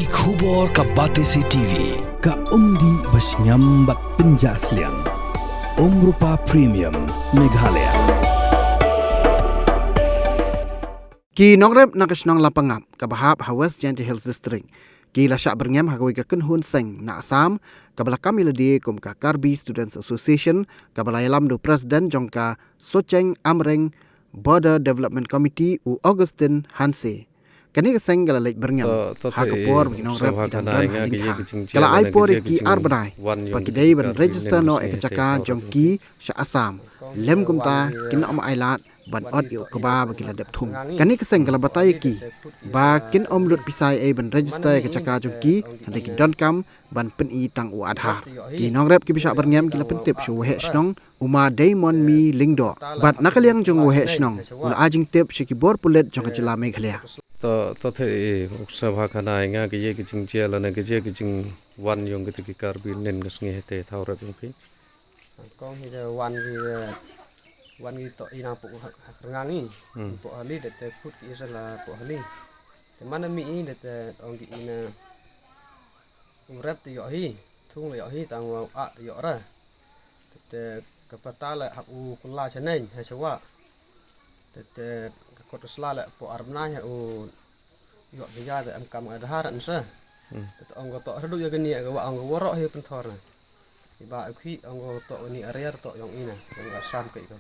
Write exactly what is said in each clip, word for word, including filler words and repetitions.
Khubor ka Batesi T V, ka umdih ba shngiam bad pynjah sliang. Umrupa Premium, Meghalaya. Ki nongrep na ka shnong Lapangap, kaba hap ha West Jaintia Hills District, ki la shah byrngem ha kawei ka kynhun seng na Assam, kaba la kam ïa lade kum ka Karbi Students Association, kaba la ïalam da u President jong ka Socheng Amreng Border Development Committee, u Augustine Hanse. Kane ka seng ka la leit byrngem ha ka por ba ki nongrep ki dang don ha lyngkha. Ka la ai por ïa ki ar bnai ba ki dei ban register noh ïa ka jaka jong ki sha Assam. Lym kumta kin ym ailad ban ot ïa u kba ba ki la dep thung. Kane ka seng ka la batai ïa ki ba kin ym lut pisa ei ei ban register ïa ka jaka jong ki, hynrei ki donkam ban pyni tang u Aadhaar. Ki nongrep kiba shah byrngem ki la pyntip sha u Waheh Shnong, u Ma Deimonmi Lyngdoh. Bad na ka liang jong u Waheh Shnong, u la ai jingtip sha ki bor pulit jong ka jylla Meghalaya. To, to the, eh, u Sabha Khanai nga ka ye ka jingjia lane ka ye ka jingwan yong ka te ki Karbi nen ka sngi hete thaw rep yong phi. Kong hi da wan ki, eh, wan ki to i nang pok ha, ha rngang i. Hmm. Pok hali da te khut ki isa la pok hali. Te mana mi i da te ong ki i na u rep te yoh hi, thung la yoh hi, tang wa a te yoh ra. Te, te ka pata la hap u kula chaneng, ha chawa. Te, te ka kot ka sla la pok ar bnai ha u yoh te ya te am kam Aadhaar an sa. Hmm. Te, te ong ko to hadu ya ka ni ka wa ong ko waro hi pynthor na. Iba u khi ong ko to ni ariar to yong ina, yong ka sam ka iko.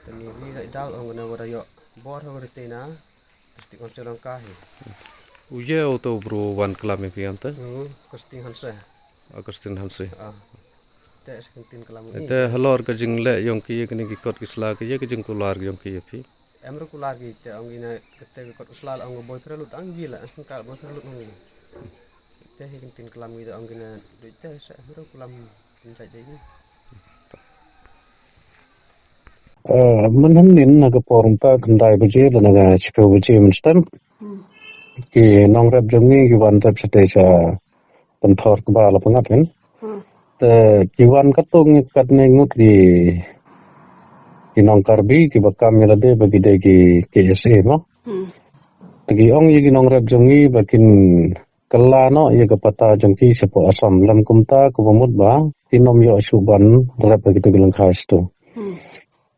Te ni wi la i dau ong ko na wada yoh bor ho rite na. District Council Langkahi. U ye u to bru wan klam ïa phi ante? Hmm, Augustine Hanse. Augustine Hanse. Ah. Te seventeen klam. Te halor ka jingleh yong ki ye kane ki kot ki sla ki ye ka jingkular yong ki ye phi. Em ru kular ki te ong ina kete ka kot sla la ong boy peralut ang bila asn kal boy peralut ong. Te hi kentin klam ki te ong ina doi te sa em ru kulam. Eh, mynhynnin na ka por mynta khyndai baje lane ka shiphew baje mynstep. Hmm. Ki nongrep jong ngi ki wan rep shatei sha pynthor kba Lapangap hin. Hmm. Te ki wan katto ngi katne ngut ki, ki nong Karbi kiba kam ïa lade ba ki dei ki K S A mo. Hmm. Te ki ong ïa ki nongrep jong ngi ba kin kylla noh ïa ka pata jong ki shapoh Assam, lym kumta kaba mut ba kin ym ïoh shuh ban rep ha kito ki lyngkha shito. Hmm.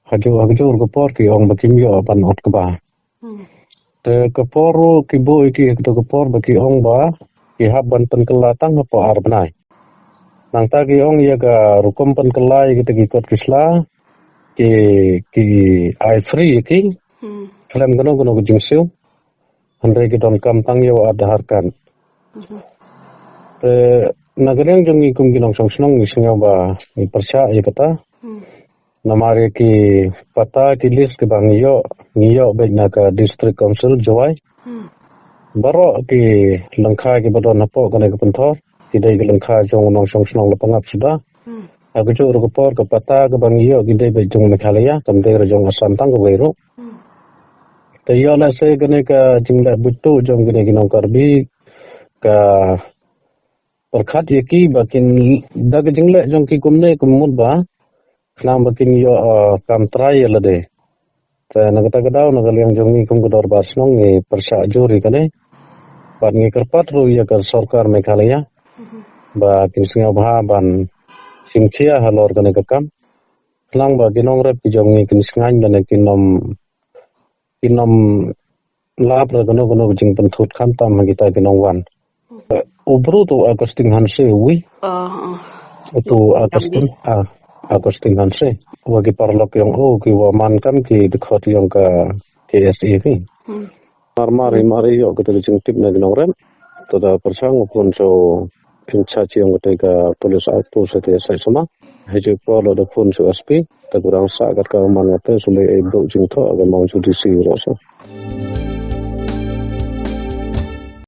Hajuh hajuh ka por ki ong ba kim ïoh ban ot kba. Hmm. Te ka por ruh ki buh ïa ki ha kito ka por ba ki ong ba ki hap ban pynkylla tang hapoh ar bnai. Nangta ki ong ïa ka rukom pynkylla ïa kita ki kot ki sla ki, ki ai free ïa ki. Hmm. Khlem kano kano ka jingsiew. Hynrei ki donkam tang ïa u Aadhaar card. Mhm. Te na ka liang jong ngi kum ki nongshong shnong ngi sngew ba ngi pyrshah ïa kata. Hmm. Namar ïa ki pata ki list kiba ngi ïoh, ngi ïoh beit na ka District Council Jowai. Hmm. Baroh ki lyngkha kiba don hapoh kane ka pynthor ki dei ki lyngkha jong u nongshong shnong Lapangap suda. Hmm. Ha kajuh ruh ka por ka pata kaba ngi ïoh ki dei beit jong Meghalaya, kam dei ruh jong Assam tang kawei ruh. Hmm. Te ïoh lehse kane ka jingleh buit tuh jong kine ki nong Karbi ka pyrkhat ïa ki ba kin da ka jingleh jong ki kumne ka mut ba khnang ba kin ïoh, eh, kam trai ïa lade. Te na kata ka daw na ka liang jong ngi kum ka dorbar shnong ngi pyrshah jur ïa kane. Bad ngi kyrpad ruh ïa ka sorkar Meghalaya. Mhm. Ba kin sngewbha ban shim khia halor kane ka kam. Khnang ba ki nongrep ki jong ngi kin shngaiñ lane kin ym, kin ym lap ra kano kano ka jingpynthut khamtam ha kita ki nongwan. U bru tu Augustine Hanse wi. Ah, ah. Tu Augustine, ah, Augustine Hanse. Wa ki paralok yong u ki wa man kam ki dkhot yong ka K S A wi. Hmm. Mar mar i mar i ïoh kita ki jingtip na ki nongrep. To da pyrshang u phone sha in charge yong kita ka police outpost te Saisoma. Hajok por lo da phone sha S P. Ta kurang sa kat ka man ngate sule e dok jingthoh ka mong judisi ro so.